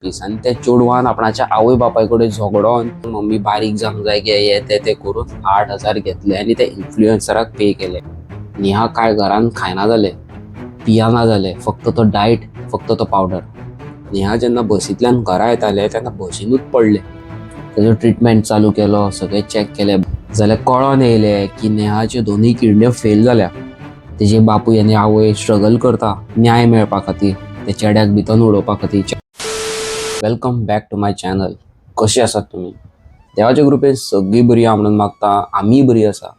Piece. आनी त्या चेडवान आपणाच्या आवय बापाय कडेन झगडोन, मम्मी बारीक जावंक जाय गे, हे ते ते करून 8,000 घेतले आनी त्या इन्फ्लुएन्सराक पे केले. नेहा काय घरान खायना जालें, पियाना जालें, फक्त तो डायट, फक्त तो पावडर. नेहा जेन्ना बसींतल्यान घरा येतालें तेन्ना बसीनूच पडलें. तेजो ट्रिटमेंट चालू केलो, सगळें चॅक केलें जाल्यार कळोन येयलें की नेहाच्यो दोनूय किडन्यो फेल जाल्या. तेजे बापूय आनी आवय स्ट्रगल करता न्याय मेळपा खातीर, त्या चेड्याक भितर उडोवपा खातीर. Welcome back to my channel. कशी आसात तुमी? देवाच्या कृपेन सगळीं बरी आहा म्हणून मागता. आमीय बरी आसा.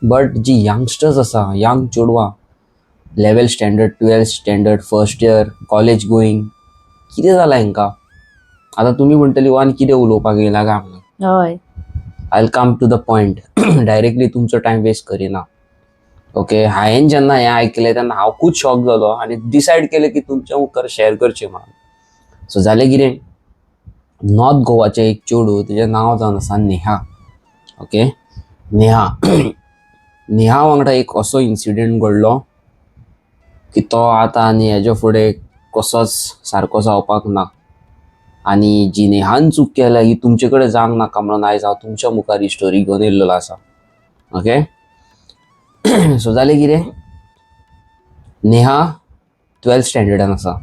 बट जी यंगस्टर्स आसा, यंग चेडवां, 11th standard, 12th standard, first year, college going, कितें जालां हेंकां? आतां तुमी म्हणटली, वान कितें उलोवपाक येयला काय म्हणून. I come to the point directly, तुमचो टायम वेस्ट करिना. ओके, हांवें जेन्ना हें आयकलें तेन्ना हांव खूब शॉक जालो आनी डिसायड केलें की तुमच्या मुखार शेअर करचें म्हणून. सो जालें कितें, नॉर्थ गोवाचें एक चेडूं, तेजें नांव जावन आसा नेहा. ओके, नेहा. नेहा वांगडा एक असो इन्सिडंट घडलो की तो आतां आनी हेज्या फुडें कसोच सारको जावपाक ना. आनी जी नेहान चूक केल्या ही तुमचे कडेन जावंक नाका म्हणून आयज हांव तुमच्या मुखार ही स्टोरी घेवन येयल्लो आसा. ओके, सो जालें कितें, नेहा 12th स्टँडर्डान आसा.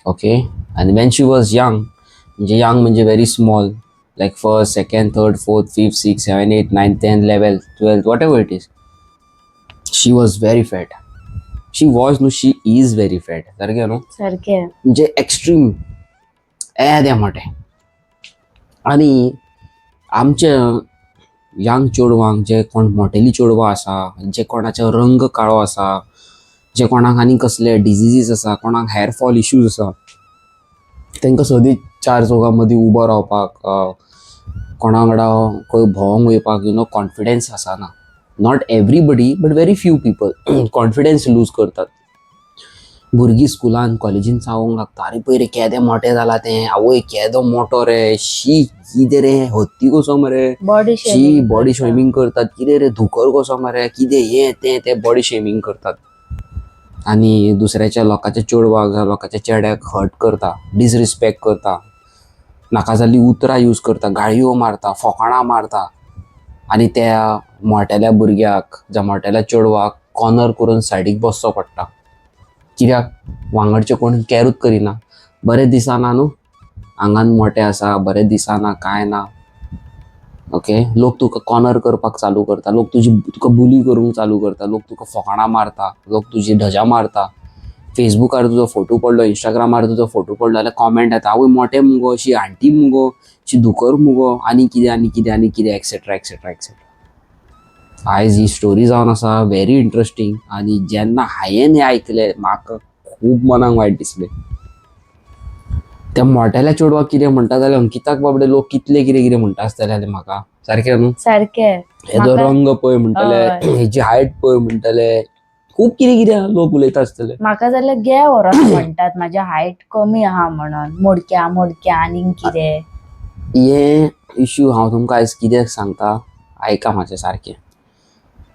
ओके, आनी when she was young, म्हणजे यंग म्हणजे very small, like first, second, third, fourth, fifth, six, seven, eight, nine, 10, 11, 12th, whatever it is, she was very fat. She was न्हू, she is very fat. सारकें न्हू? सारकें. म्हणजे extreme, येदें मोठें. आनी आमच्या यंग चेडवांक, जे कोण मोटेली चेडवां आसा, जे कोणाचो रंग काळो आसा, जे कोणाक आनी कसले डिजिजीस आसा, कोणाक हेअर फॉल इश्यूज आसा, तांकां सदींच चार चौगां मदीं उबो रावपाक, कोणा वांगडा खंय भोंवंक वयपाक you know confidence आसना. Not everybody, but very few people confidence lose करतात. भुरगीं स्कुलान कॉलेजीन सांगूंक लागता, "आरे पळय रे, केदें मोटें जालां तें. आवय, केदो मोटो रे. शी, कितें रे, हत्ती कसो मरे." बॉडी. शी, बॉडी शेमिंग करतात. "कितें रे, धुकर कसो मरे, कितें हें तें." ते बॉडी शेमिंग करतात आनी दुसऱ्याच्या लोकांच्या चेडवाक जावं लोकांच्या चेड्याक हर्ट करता, डिसरिस्पेक्ट करता, नाका जाल्लीं उतरां यूज करता, गाळयो मारता, फोकाणां मारता आनी त्या मोटेल्या भुरग्याक जावं मोटेल्या चेडवाक कॉर्नर करून सायडीक बसचो पडटा. कित्याक वांगडचे कोण कॅरूच करिना. बरें दिसना न्हू, आंगान मोटें आसा, बरें दिसना, कांय ना. ओके, लोक तुका कॉर्नर करपाक चालू करता, लोक तुजी तुका बुली करूंक चालू करता, लोक तुका फोकाणां मारता, लोक तुजी धजा मारता. फेसबुकार तुजो फोटो पडलो, इंस्टाग्रामार तुजो फोटो पडलो जाल्यार कॉमेंट येता, "आवय, मोटें मुगो, शी, आंटी मुगो, शी, धुकर मुगो," आनी कितें आनी कितें आनी कितें, एक्सेट्रा एक्सेट्रा एक्सेट्रा. आयज ही स्टोरी जावन आसा व्हेरी इंट्रस्टींग. आनी जेन्ना हांवें हें आयकलें, म्हाका खूब मनाक वायट दिसलें. त्या मोटेल्या चेडवाक कितें म्हणटा जाल्यार अंकिताक बाबडे लोक कितले कितें कितें म्हणटा आसतले. आनी म्हाका सारकें न्हू? सारकें. हेजो रंग पळय म्हणटले, हेजी हायट पळय म्हणटले, खूब कितें कितें लोक उलयता आसतले. म्हाका जाल्यार गे व्हरोन म्हणटात, माझी हायट कमी आहा म्हणून, मोडक्या मोडक्या, आनीक कितें. हे इश्यू हांव तुमकां आयज कितें सांगता, आयका म्हाजें सारकें.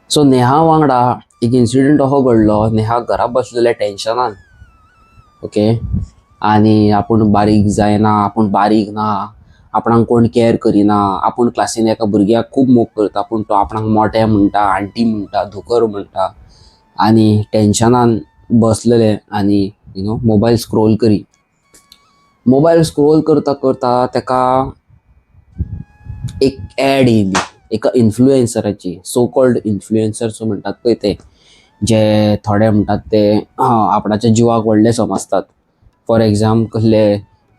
सो नेहा वांगडा एक इन्सिडंट असो घडलो. नेहा घरा बसलेलें टेन्शनान, ओके, आनी आपूण बारीक जायना, आपूण बारीक ना, आपणाक कोण कॅर करिना, आपूण क्लासीन एका भुरग्याक खूब मोग करता पूण तो आपणाक मोटे म्हणटा, आंटी म्हणटा, धुकर म्हणटा आनी टेन्शनान बसलेलें आनी you know mobile scroll curry. Mobile scroll करता करता ताका एक एड येयली एका इन्फ्लुएन्सराची. सो कॉल्ड इन्फ्लुएन्सर्स म्हणटात पळय ते, जे थोडे म्हणटात ते आपणाच्या जिवाक व्हडले समजतात. फॉर एग्जाम्पल, कसले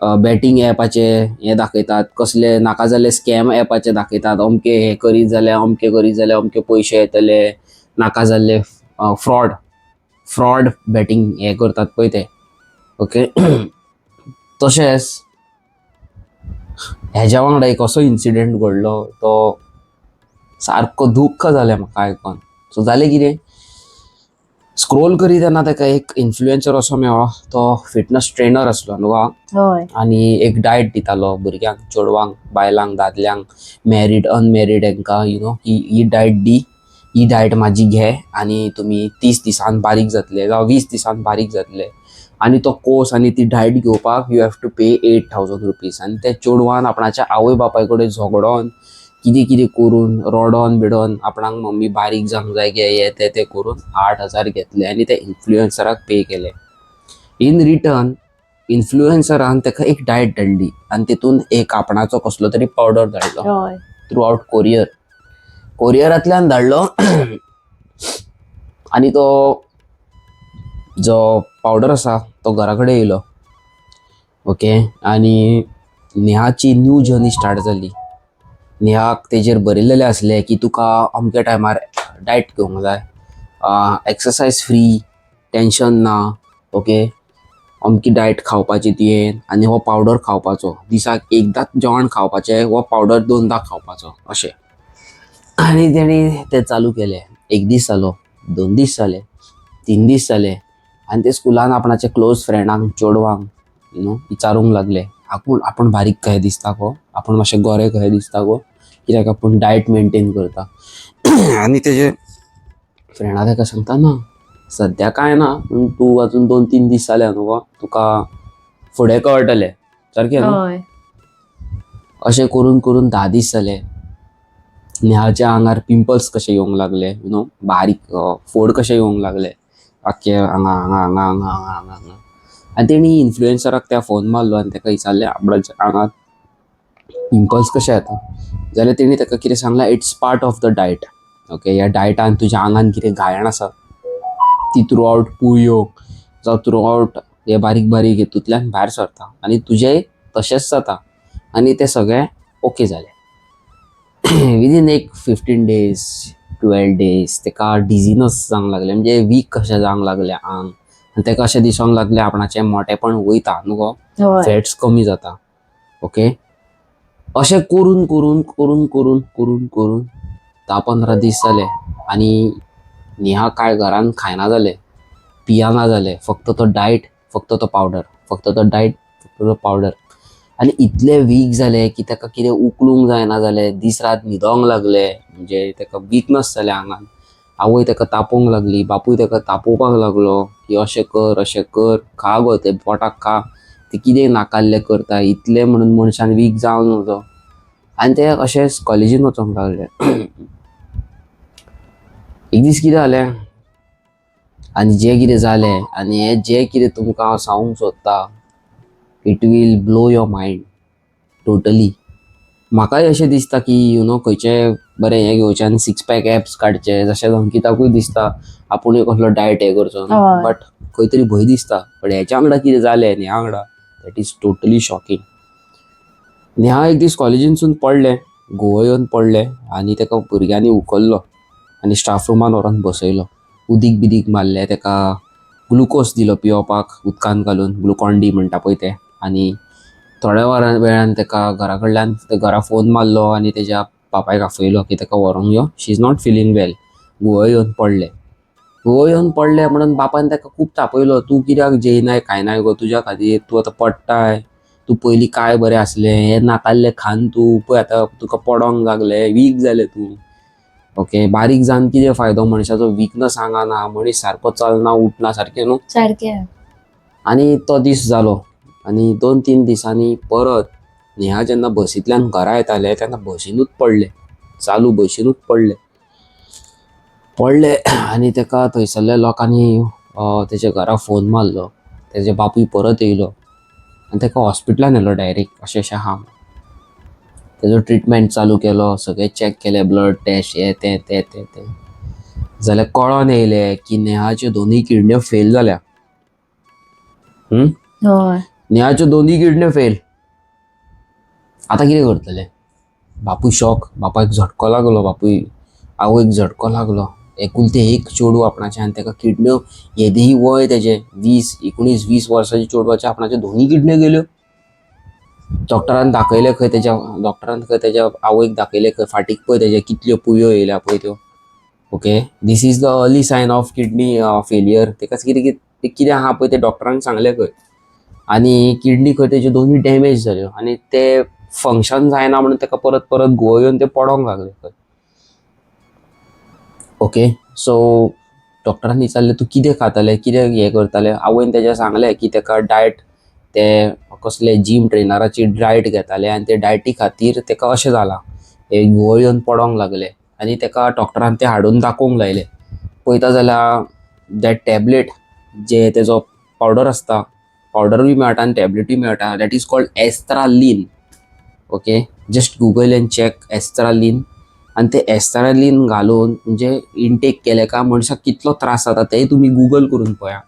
बॅटींग एपाचे हे दाखयतात, कसले नाका जाल्ले स्कॅम एपाचे दाखयतात, अमके हे करीत जाल्यार, अमके करीत जाल्यार अमके पयशे येतले, नाका जाल्ले फ्रॉड फ्रॉड बॅटींग हे करतात पळय ते. ओके, तशेंच हेज्या वांगडा एक असो इन्सिडंट घडलो, तो सारको दुख्ख जालें म्हाका आयकोन. सो जालें कितें, स्क्रोल करी तेन्ना ताका एक इन्फ्लुएन्सर असो मेळ्ळो. तो फिटनस ट्रेनर आसलो न्हू. हय. आनी एक डायट दितालो भुरग्यांक, चेडवांक, बायलांक, दादल्यांक, मॅरीड, अनमॅरीड हांकां you know he he diet the, he diet म्हाजी घे आनी तुमी 30 दिसान बारीक जातले जावं 20 दिसान बारीक जातले. आनी तो कोर्स आनी ती डायट घेवपाक you have to pay ₹8,000. आनी त्या चेडवान आपणाच्या आवय बापाय कडेन झगडोन, कितें कितें करून, रडोन बिडोन, आपणाक मम्मी बारीक जावंक जाय गे, हे ते ते करून 8,000 घेतले आनी त्या इन्फ्लुएन्सराक पे केले. इन रिटर्न इन्फ्लुएन्सरान ताका एक डायट धाडली आनी तितून एक आपणाचो कसलो तरी पावडर धाडलो. थ्रू आउट कोरियर, कोरियरांतल्यान धाडलो आनी तो जो पावडर आसा तो घरा कडेन येयलो. ओके, आनी नेहाची न्यू जर्नी स्टार्ट जाली. नेहाक तेजेर बरयलेलें आसलें की तुका अमक्या टायमार डायट घेवंक जाय, एक्सरसायज फ्री, टेंशन ना, ओके, अमकी डायट खावपाची तुवें आनी हो पावडर खावपाचो, दिसाक एकदांच जेवण खावपाचें, हो पावडर दोनदां खावपाचो अशें. आनी तेणी तें चालू केलें. एक दीस जालो, 2 दीस जाले, 3 दीस जाले आनी ते स्कुलान आपणाच्या क्लोज फ्रेंडांक, चेडवांक you know विचारूंक लागले, आपूण आपूण बारीक कशें दिसता गो, आपूण मातशें गोरें कशें दिसता गो, कित्याक आपूण डायट मेंटेन करता. आनी तेजे फ्रेंडां ताका सांगता, ना, सद्या कांय ना, पूण तूं अजून 2-3 दीस जाले न्हू गो, तुका फुडें कळटलें सारकें न्हू. अशें करून करून 10 दीस जाले. नेहाच्या आंगार पिंपल्स कशे येवंक लागले, you know बारीक फोड कशे येवंक लागले आख्खे हांगा हांगा हांगा हांगा हांगा हांगा हांगा. आनी तेणी इन्फ्लुएन्सराक त्या फोन मारलो आनी ताका विचारलें आपणाच्या आंगात पिंपल्स कशे येता. जाल्यार तेणी ताका कितें सांगलां, it's part of the diet, okay, ह्या डायटान तुज्या आंगान कितें घाण आसा ती थ्रू आउट पुळयो जावं थ्रू आउट हे बारीक बारीक हेतूंतल्यान भायर सरता आनी तुजेंय तशेंच जाता. आनी तें सगळें ओके जालें. विदीन एक 15 डेज, 12 डेज ताका डिजीनस जावंक लागलें, म्हणजे वीक कशें जावंक लागलें आंग आनी ताका अशें दिसोंक लागलें आपणाचें मोटेपण वयता न्हू गो, फॅट्स कमी जाता. ओके, अशें करून करून करून करून करून करून 10-15 दीस जाले आनी नेहा कांय घरान खायना जालें, पियाना जालें, फक्त तो डायट, फक्त तो पावडर, फक्त तो डायट, फक्त तो पावडर. आनी इतलें वीक जालें की ताका कितें उखलूंक जायना जालें, दीस रात न्हिदोंक लागलें, म्हणजे ताका विकनस जालें आंगान. आवय ताका तापोवंक लागली, बापूय ताका तापोवपाक लागलो की अशें कर, अशें कर, खा गो तें पोटाक खा, ते कितें नाकाल्लें करता, इतलें म्हणून मनशान वीक जावन नजो. आनी ते अशेंच कॉलेजीन वचोंक लागले. एक दीस कितें जालें आनी जें कितें जालें आनी हें जें कितें तुमकां हांव सांगूंक सोदतां, it will blow your mind totally. म्हाकाय अशें दिसता की you know खंयचें बरें हें घेवचें आनी सिक्स पॅक एप्स काडचे, जशें अंकिताकूय दिसता आपुणूय कसलो डायट हें करचो, बट खंय तरी भंय दिसता. बट हेच्या वांगडा कितें जालें, नेहा वांगडा, that is totally shocking. Neha एक दीस कॉलेजीनसून पडलें, घुंवळ येवन पडलें आनी ताका भुरग्यांनी उखल्लो आनी स्टाफ रुमान व्हरोन बसयलो. उदीक बिदीक मारलें ताका, ग्लुकोज दिलो पिवपाक उदकान घालून, ग्लुकॉन डी म्हणटा पळय तें. आनी थोड्या वरां वेळान ताका घरा कडल्यान घरा फोन मारलो आनी तेज्या बापायक आफयलो की ताका व्हरोंक यो, she is not feeling well, घुंवळ येवन पडलें. घुंवळ येवन पडलें म्हणून बापायन ताका खूब तापयलो, तूं कित्याक जेयनाय खायनाय गो, तुज्या खातीर तूं आतां पडटाय, तूं पयलीं काय बरें आसलें, हें नाकाल्लें खान तूं पळय आतां तुका पडोंक लागलें, वीक जालें तूं. ओके, बारीक जावन कितें फायदो, मनशाचो विकनस आंगान आहा, मनीस सारको चलना उठना सारकें न्हू. आनी तो दीस जालो आनी 2-3 दिसांनी परत नेहा जेन्ना बसींतल्यान घरा येतालें तेन्ना बसीनूच पडलें, चालू बसीनूच पडलें. पडलें आनी ताका थंयसरल्या लोकांनी तेच्या घरा फोन मारलो. तेजे बापूय परत येयलो आनी ताका हॉस्पिटलान व्हेलो डायरेक्ट, अशें अशें आहा. तेजो ट्रिटमेंट चालू केलो, सगळें चॅक केलें, ब्लड टेस्ट, हें तें तें तें तें. जाल्यार कळोन येयलें की नेहाच्यो दोनूय किडन्यो फेल जाल्या. नेहाच्यो दोनूय किडन्यो फेल. आतां कितें करतले? बापूय शॉक, बापायक झटको लागलो, बापूय आवयक झटको लागलो. एकुलतें एक चेडूं आपणाचें आनी ताका किडन्यो, येदेही वय तेजें, 20, 19, 20 वर्सांचे चेडवाचे आपणाच्यो दोनूय किडन्यो गेल्यो. डॉक्टरान दाखयलें खंय तेज्या, डॉक्टरान खंय तेज्या आवयक दाखयलें खंय, फाटीक पळय तेज्या कितल्यो पुयो येयल्या पळय त्यो. Okay, this is the early sign of kidney failure. ताका कितें कितें कितें आहा पळय तें डॉक्टरान सांगलें खंय. आनी किडनी खंय तेज्यो दोनूय डॅमेज जाल्यो आनी ते फंक्शन जायना म्हणून ताका परत परत घुंवळ येवन ते पडोंक लागले खंय. Okay, so डॉक्टरान विचारलें, तूं कितें खातालें, कितें हें करतालें? आवयन तेज्या सांगलें की तेका डायट, ते कसले जीम ट्रेनराची डायट घेताले आनी ते डायटी खातीर तेका अशें जालां, हे घुंवळ येवन पडोंक लागले. आनी तेका डॉक्टरान ते हाडून दाखोवंक लायले. पळयता जाल्यार that tablet जे तेजो पावडर आसता, पावडरूय मेळटा आनी टॅबलेटूय मेळटा, that is called Estraline. Okay, just Google and check Estraline. आनी ते एस्ट्रालीन घालून म्हणजे इंटेक केले काय मनशाक कितलो त्रास जाता तेय तुमी गुगल करून पळया.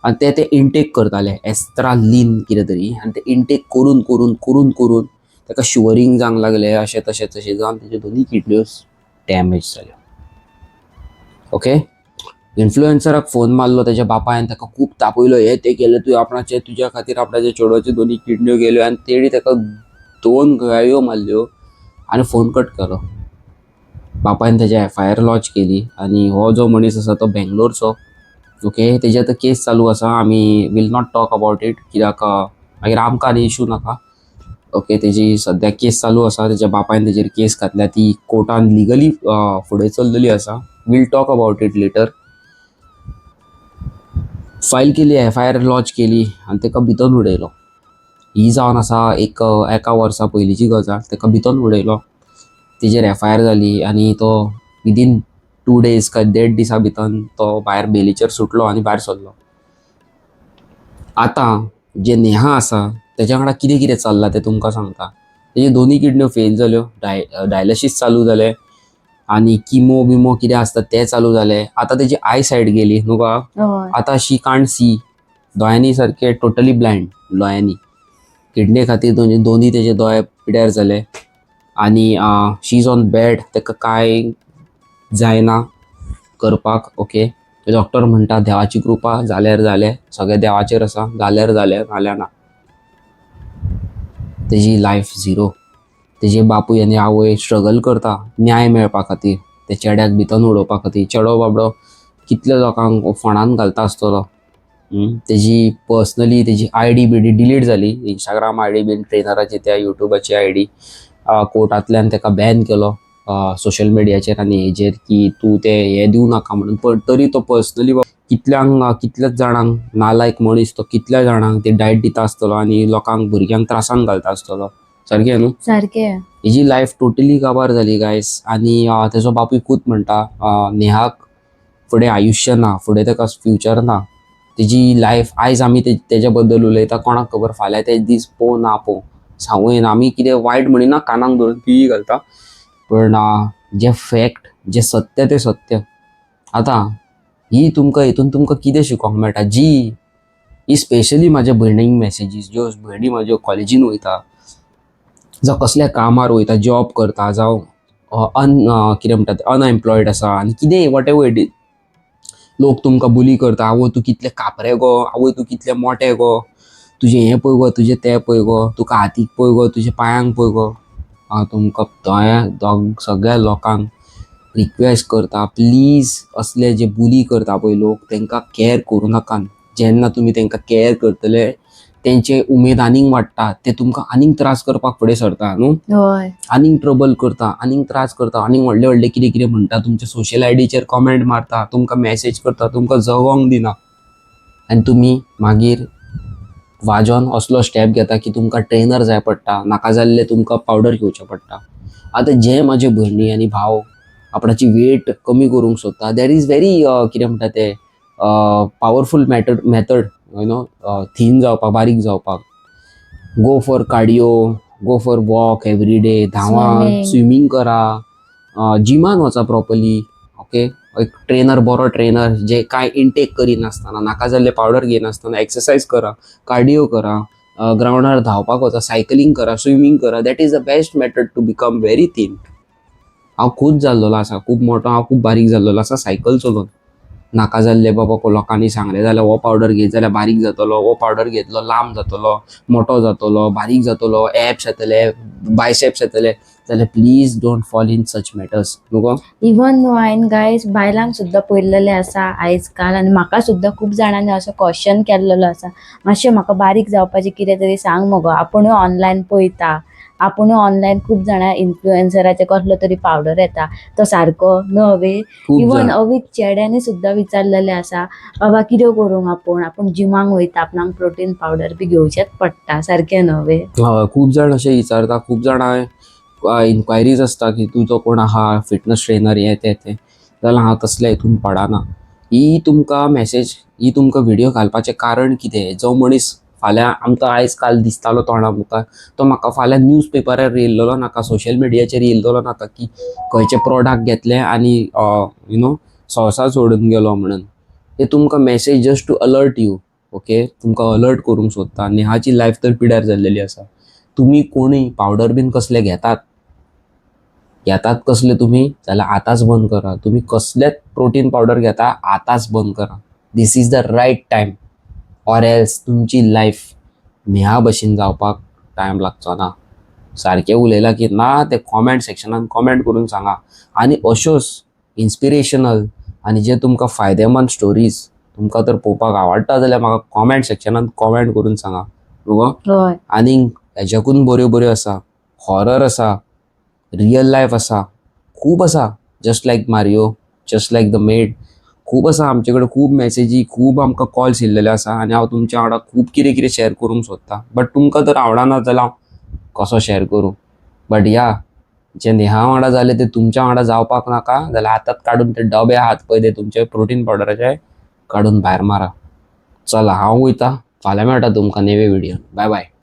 आनी ते ते इंटेक करताले एस्ट्रालीन कितें तरी, आनी ते इंटेक करून करून करून करून ताका शिवरींग जावंक लागलें. अशें तशें तशें जावन तेज्यो दोनूय किडन्यो डॅमेज जाल्यो. ओके, इन्फ्लुएन्सराक फोन मारलो तेज्या बापायन, ताका खूब तापयलो, हे ते केलें तुवें आपणाचे, तुज्या खातीर आपणाच्या चेडवाच्यो दोनूय किडन्यो गेल्यो. आनी तेणी ताका दोन गाळयो मारल्यो आनी फोन कट केलो. बापायन तेज्या एफआयआर लॉज केली आनी हो जो मनीस आसा तो बेंगलोरचो. ओके, तेजी आतां केस चालू आसा. आमी will not talk about it, कित्याक मागीर आमकां आनी इशू नाका. ओके, तेजी सद्याक केस चालू आसा. तेज्या बापायन तेजेर केस घातल्या, ती कोर्टान लिगली फुडें चल्लेली आसा. We'll talk about it later. File केली, एफआयआर लॉज केली आनी ताका भितर उडयलो. ही जावन आसा एक एका वर्सा पयलींची गजाल. ताका भितर उडयलो, तेजेर एफआयआर जाली आनी तो विदीन 2 डेज काय देड दिसा भितर तो भायर बेलीचेर सुटलो आनी भायर सरलो. आतां जे नेहा आसा तेज्या वांगडा कितें कितें चल्लां तें तुमकां सांगता. तेजे दोनूय किडन्यो फेल जाल्यो, डायलिसीस चालू जालें आनी किमो बिमो कितें आसता तें चालू जालें. आतां तेजी I सायट गेली न्हू गा. हय. आतां शी कांट सी, दोळ्यांनी सारके टोटली ब्लायंड दोळ्यांनी. किडने खातीर दोनी दोनी तेजे दोळे पिड्यार जाले आनी she is on bed. ताका कांय जायना करपाक. ओके, डॉक्टर म्हणटा देवाची कृपा, जाल्यार जालें, सगळें देवाचेर आसा, जाल्यार जालें, नाल्यार ना. तेजी लायफ झिरो. तेजे बापूय आनी आवय स्ट्रगल करता न्याय मेळपा खातीर, त्या चेड्याक भितर उडोवपा खातीर. चेडो बाबडो कितल्या लोकांक फोंडान घालता आसतलो. तेजी पर्सनली तेजी आयडी बिडी डिलीट जाली, इंस्टाग्राम आयडी बीन, ट्रेनराची, त्या युट्यूबाची आयडी. कोर्टांतल्यान ताका बॅन केलो सोशल मिडियाचेर आनी हेजेर की तूं ते हे दिवं नाका म्हणून. पण तरी तो पर्सनली कितल्यांक, कितल्याच जाणांक, नालायक मनीस तो, कितल्या जाणांक ते डायट दिता आसतलो आनी लोकांक, भुरग्यांक त्रासान घालता आसतलो. सारकें न्हू? सारकें. हेजी लायफ टोटली काबार जाली गायस. आनी तेजो बापूय खूद म्हणटा, नेहाक फुडें आयुश्य ना, फुडें ताका फ्युचर ना. तेजी लायफ आयज आमी तेज्या बद्दल उलयता, कोणाक खबर फाल्यां ते दीस पोव ना पोव, सांगू येना. आमी कितें वायट म्हणिना, कानाक धरून पिळी घालता, पण जें फॅक्ट, जें सत्य तें सत्य. आतां ही तुमकां हितून तुमकां कितें शिकोंक मेळटा, जी ही स्पेशली म्हाज्या भयणींक मॅसेजीस, ज्यो भयणी म्हाज्यो कॉलेजीन वयता, जावं कसल्या कामार वयता, जॉब करता, जावं अन कितें म्हणटा ते अनएम्प्लॉयड आसा आनी कितेंय what ever it is, लोक तुमकां बुली करता, आवय तूं कितलें कापरें गो, आवय तूं कितलें मोटें गो, तुजें हें पळय गो, तुजें तें पळय गो, तुका हातीक पळय गो, तुज्या पांयांक पळय गो. हांव तुमकां दोळ्या दोग सगळ्या लोकांक रिक्वेस्ट करता, प्लीज असले जे बुली करता पळय लोक, तांकां कॅर करूं नाका. जेन्ना तुमी तांकां कॅर करतले, तेंचे उमेद आनीक वाडटा, ते तुमकां आनीक त्रास करपाक फुडें सरता न्हू. हय. आनीक ट्रबल करता, आनीक त्रास करता, आनीक व्हडले व्हडले कितें कितें म्हणटा, तुमच्या सोशल आयडीचेर कॉमेंट मारता, तुमकां मॅसेज करता, तुमकां जगोंक दिना. आनी तुमी मागीर वाजोन असलो स्टेप घेता की तुमकां ट्रेनर जाय पडटा, नाका जाल्ले तुमकां पावडर घेवचें पडटा. आतां जे म्हाजे भयणी आनी भाव आपणाची वेट कमी करूंक सोदता, there is very कितें म्हणटा ते powerful matter method thin जावपाक, बारीक जावपाक. Go for cardio, go for walk every day, धांवा. Swimming. Swimming करा, जिमान वचा प्रॉपरली. ओके, एक ट्रेनर, बरो ट्रेनर, जे कांय इंटेक करिनासतना, नाका जाल्ले पावडर घेयनासतना एक्सरसायज करा, कार्डियो करा, ग्रावंडार धांवपाक वचा, सायकलींग करा, स्विमींग करा. That is the best method to become very thin. हांव खूद जाल्लेलो आसा, खूब मोटो, हांव खूब बारीक जाल्लेलो आसा सायकल चलोवन. नाका जाल्ले बाबा लोकांनी सांगलें जाल्यार हो पावडर घेत जाल्यार बारीक जातलो, हो पावडर घेतलो लांब जातलो, मोटो जातलो, बारीक जातलो, एप्स येतले, बायसेप्स येतले. जाल्यार please don't fall in such matters न्हू गो. इवन न्हू हांवें गायज बायलांक सुद्दां पळयल्लेलें आसा आयज काल आनी म्हाका सुद्दां खूब जाणांनी असो क्वेश्चन केल्लेलो आसा, मातशें म्हाका बारीक जावपाचें कितें तरी सांग मगो. आपुणूय ऑनलायन पळयता, आपुणूय ऑनलायन खूब जाणां इन्फ्लुएन्सराचे कसलो तरी पावडर येता तो सारको न्हय. खूब इवन जाण अवीक चेड्यांनी सुद्दां विचारलेलें आसा, बाबा कितें करूंक, आपूण आपूण जिमाक वयता, आपणाक प्रोटीन पावडर बी घेवचेंच पडटा सारकें न्हय. हय, खूब जाण अशें विचारता, खूब जाणां इन्क्वायरीज आसता की तुजो कोण आहा फिटनस ट्रेनर हें तें तें, जाल्यार हांव तसल्या हितून पडना. ही तुमकां मॅसेज, ही तुमकां व्हिडियो घालपाचें कारण कितें, जो मनीस फाल्यां आमकां आयज काल दिसतालो तोंडा मुखार तो म्हाका फाल्यां न्यूज पेपरार येयल्लो नाका, सोशल मिडियाचेर येयल्लो नाका की खंयचे प्रोडक्ट घेतले आनी संवसार सोडून गेलो म्हणून. हे तुमकां message just to alert you, okay. तुमकां अलर्ट करूंक सोदता. नेहाची लायफ तर पिड्यार जाल्लेली आसा. तुमी कोणूय पावडर बीन कसले घेतात घेतात कसले तुमी जाल्यार आतांच बंद करा. तुमी कसलेच प्रोटीन पावडर घेता आतांच बंद करा. This is the right time or else तुमची लायफ नेहा भशेन जावपाक टायम लागचो ना. सारकें उलयलां की ना तें कॉमेंट सेक्शनान कॉमेंट करून सांगा. आनी अश्योच इन्स्पिरेशनल आनी जे तुमकां फायदेमंद स्टोरीज तुमकां तर पळोवपाक आवडटा जाल्यार म्हाका कॉमेंट सेक्शनान कॉमेंट करून सांगा न्हू गो. हय. आनीक हेज्याकून बऱ्यो बऱ्यो आसा, हॉरर आसा, रियल लायफ आसा, खूब आसा. Just like Mario, just like the maid, खूब आसा आमचे कडेन, खूब मॅसेजी, खूब आमकां कॉल्स येयल्लेले आसा. आनी हांव तुमच्या वांगडा खूब कितें कितें शेअर करूंक सोदतां, बट तुमकां जर आवडना जाल्यार हांव कसो शेअर करूं. बट या जे नेहा वांगडा जालें तें तुमच्या वांगडा जावपाक नाका जाल्यार आतांच काडून ते डबे आहात पळय ते तुमचे प्रोटीन पावडराचे काडून भायर मारा. चला हांव वयता, फाल्यां मेळटा तुमकां नवे व्हिडियो. बाय बाय.